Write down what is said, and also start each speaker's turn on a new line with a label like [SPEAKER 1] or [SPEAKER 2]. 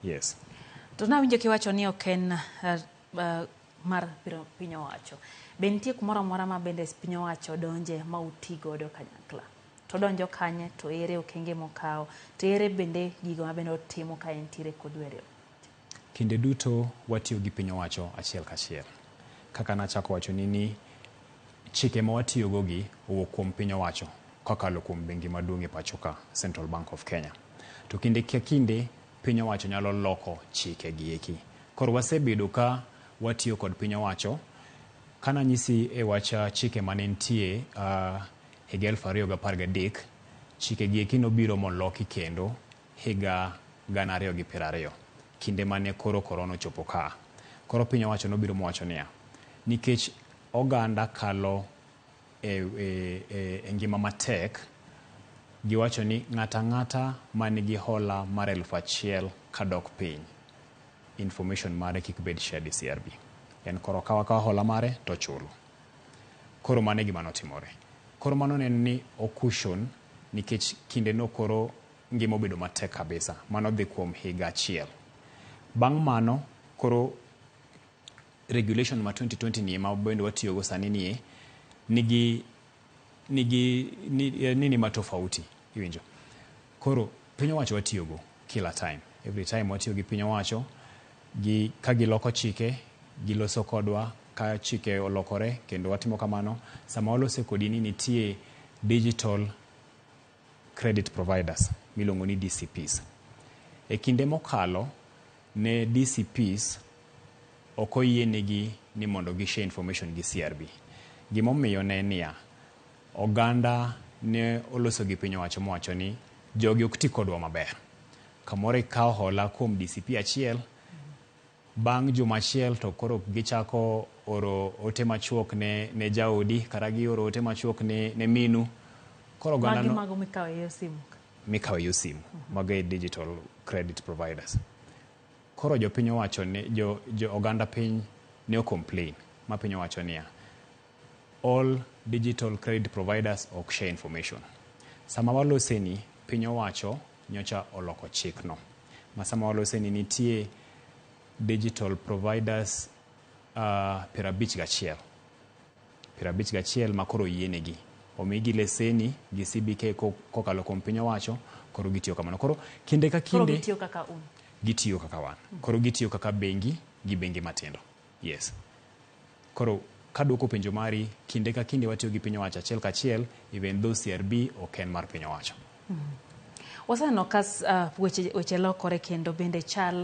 [SPEAKER 1] Yes.
[SPEAKER 2] To nawinjo kiwacho ni ok en mar piny owacho. Be nitie kumoro amora ma bende piny owacho donje ma uti godo kanyakla? To donjo kanye, to ere okenge mokawo, to ere bende gigo ma bende otimo ka entiere kodu e riwruok?
[SPEAKER 1] Kinde duto watiyo gi piny owacho achiel kachiel. Kaka nachako wacho ni chike ma watiyogo gi owuok kuom piny owacho kokalo kuom bengi maduong' e pacho ka, Central Bank of Kenya. To kinde ka kinde piny owacho nyalo loko chike gi eki. Koro wasebedo ka watiyo kod piny owacho. Kananyisi e wach chike mane nitie higa 2013, chike gi eki nobiro moloki kendo higa 2020, kinde mane koro korona ochopo ka. Koro piny owacho nobiro mowacho niya, nikech oganda kalo e ngima matek, giwacho ni ng'ato ang'ata man gi hola mar 1000 kadok piny, information mare kik bed shared e CRB. En koro okawo akawa hola mare to ochulo. Koro mano e gima notimore. Koro mano neno ni o cushion nikech kinde no koro ngima obedo matek kabisa. Mano dhi kuom higa achiel. Bang' mano, koro regulation ma 2020 ni ma bende watiyogo sani nie nigi nini ma tofauti, iwinjo. Koro piny owacho watiyogo kila time. Every time watiyo gi piny owacho gi ka giloko chike, giloso kodwa ka chike olokore kendo watimo kamano. Sama walose kodi ni nitie digital credit providers miluongo ni DCPs. E kinde mokalo ne DCPs ok oyienegi ni mondo gi share information gi CRB. Gimomiyo ne en niya, oganda ne oloso gi piny owacho mowacho ni jogi ok ti kodwa maber. Kamoro ikawo hola kuom DCP achiel, bang' juma achiel to koro gichako oro ote machuok ne jaodi kata gioro ote machuok ne minu. Koro oganda
[SPEAKER 2] Magi mago mikawo e yor simu.
[SPEAKER 1] Mikawo e yor simu. Mago e digital credit providers. Koro jopiny owacho ni jo oganda piny ne o complain ma piny owacho niya, all digital credit providers ok share information. Sama waloseni, piny owacho nyocha oloko chikno. Ma sama waloseni nitie digital providers 51. 51 ma koro oyienegi. Omigi leseni gi CBK kokalo kuom piny owacho, koro gitiyo kamano. Koro kinde ka
[SPEAKER 2] Koro
[SPEAKER 1] kinde
[SPEAKER 2] gitiyo kaka un.
[SPEAKER 1] Gitiyo kaka wan. Koro gitiyo kaka bengi gi bengi matindo. Yes. Koro kaduoko penjo mari, kinde ka kinde watiyo gi piny owacho achiel kachiel, even though CRB ok en mar piny owacho.
[SPEAKER 2] Waseneno ka weche lokore kendo bende chal